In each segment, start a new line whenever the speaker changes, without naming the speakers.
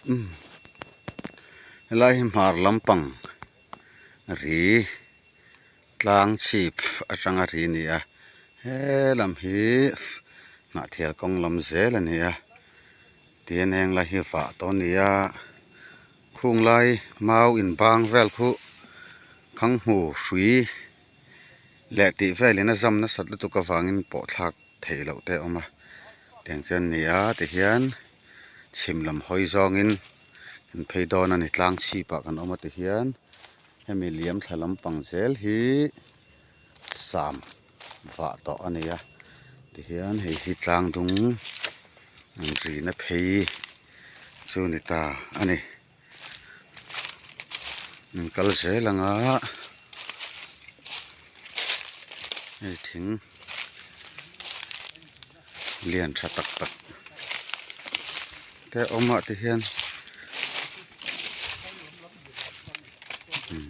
Umm helai hi hmar lampang ri tlang chhip atanga ri a ni a he lam hi hnahthial kawng lam zel a ni a tihian heng lai hi vah tawh a ni a khung lai mau inbang vel khu khanghmu hrui leh tih velin a zam nasat lutuk avangin pawh thlak theih loh te a awm a tiang chuan a ni a tihian chhim lam hawi zawngin kan phei dawn a ni tlang chhip ah kan awm a tihian hemi liam thla lampang zel hi sam vah tawh a ni a tihian hei hi tlang dung an rina phei chu ni ta a ni. An kal zel ang a hei thing lian tha tak tak te a awm ah te hian umm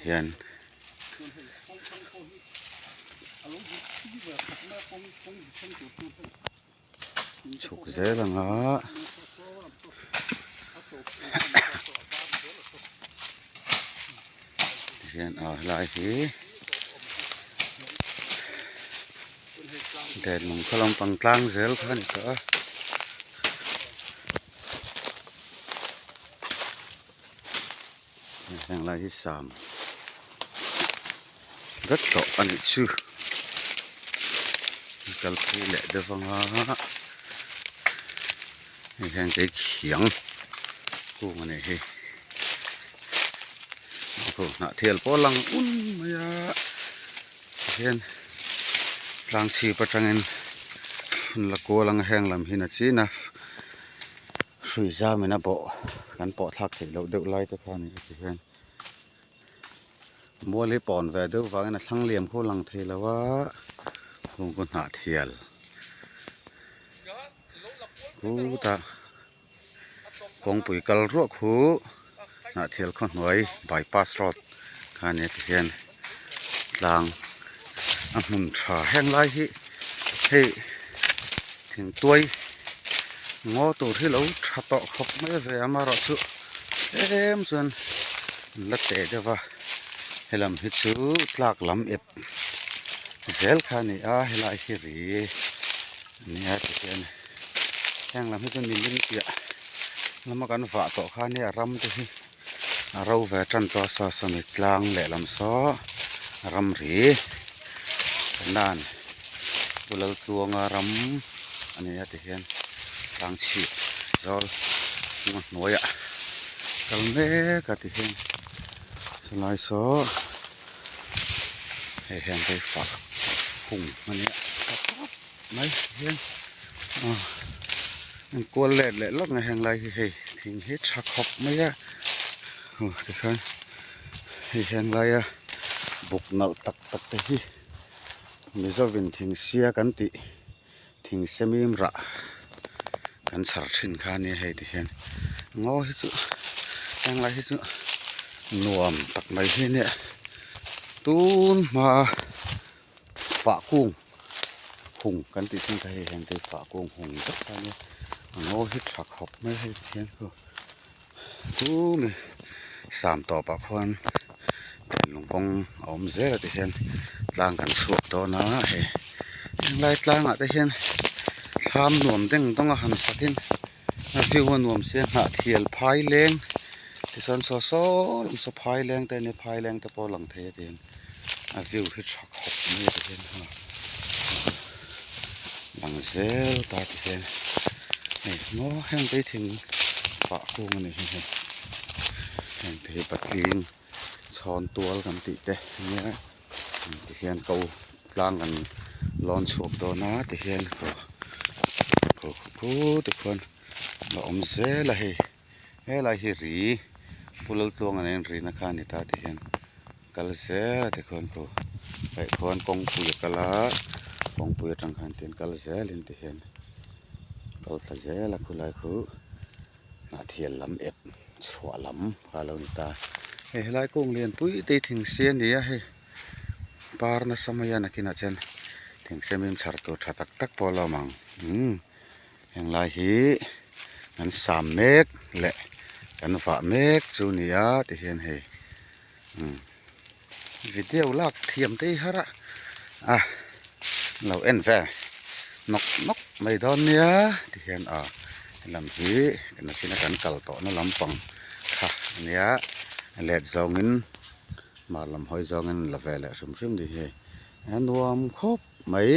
hian. Chhuk zel ang a tihian a helai hi denlung khaw lampang tlang zel kha a ni tawh a. Heng lai hi sam vek tawh a nih chu kal phei leh deuh ang a hei hian kei khiang kung a nih hi hnah thial pawh a lang un mai a tihian tlang chhip atangin an la kual ang a heng lam hi na chin a. Hrui zamin a bawh kan pawh thlak theih loh deuh lai te kha a ni a ti hian mual hi pawn ve deuh vangin a thlang liam khaw lang thei lo a kungkaw hnah thial khutah kawngpui kal ruah khu hnah thial khaw hnuai bypass road kha a ni a ti hian tlang a hmun tha heng lai hi hei thingtuai ngaw tur hi lo tha tawh khawp mai ve a amaherawhchu tlem chuan an la teh deuh a helam hi chu tlak lam ep zel kha a ni a helai hi ri a ni a tihian heng lam hi chu nimin piah lama kan vah tawh kha nia ram te hi. A ro ve tan tawh a saw sawmi tlang lehlam saw ramri nan Pu Laltluanga ram a ni a tihian tlang chhip zawl hmun hnuaiah kal mek a tihian chulai saw hei hian hei fah hung a nia tha khawp mai tihian aw. An kual let leh lawk mai heng lai hi hei thing hi tha khawp mai a aw tikhian hei heng laia buk nalh tak tak te hi Mizovin thing sia kan tih thing semim rah kan chhar thin kha ania hei tikhian ngaw hi chu heng lai hi chu nuam tak mai hi ania tun hma. Fah kung hung kan tih thin kha hei hian te fah kung hung vek kha ania a ngaw hi tha khawp mai hei ti hian khu tumi sam tawp ah khuan lung kawng a awm zel a ti hian tlang kan chhuak dawn a hei henglai tlang ah te hian thlam nuam deng dawng a han sak in a view a nuam sia hnah thial phai leng tichuan saw saw lam saw phai leng te ania phai leng te pawh a lang thei a ti hian. A view hi tha khawp mai a tihian ha lang zel ta tihian hei maw heng te hi thing pah kung a ni hi hei heng te hi patling chhawn tual kan tih te ania tihian ko tlang kan lawn chhuak dawn a tihian ko ko khu tikhuan a awm zel a hei. Helai hi ri Pu Laltluanga nen rina kha a ni ta ti hian kal zel a tikhuan khu hei khuan kawngpui a kal a kawngpui atang khan tian kal zelin ti hian kal thla zel a khulai khu hnahthial lam ep chhuah lam kha a lo ni ta hei helai kung lian pui te hi thing si a ni a hei par nasa mai a nakinah chuan thing semim chhar tur tha tak tak pawh a la awm ang umm. Heng lai hi kan sam mek leh kan vah mek chu a ni a ti hian hei umm video lak thiam te hi har a a lo en ve nawk nawk mai dawn nia ti hian a helam hi kan china kan kal tawh na lampang kha a nia let zawngin hmar lam hawi zawngin la ve leh hrim hrim ni hi a nuam khawp mai.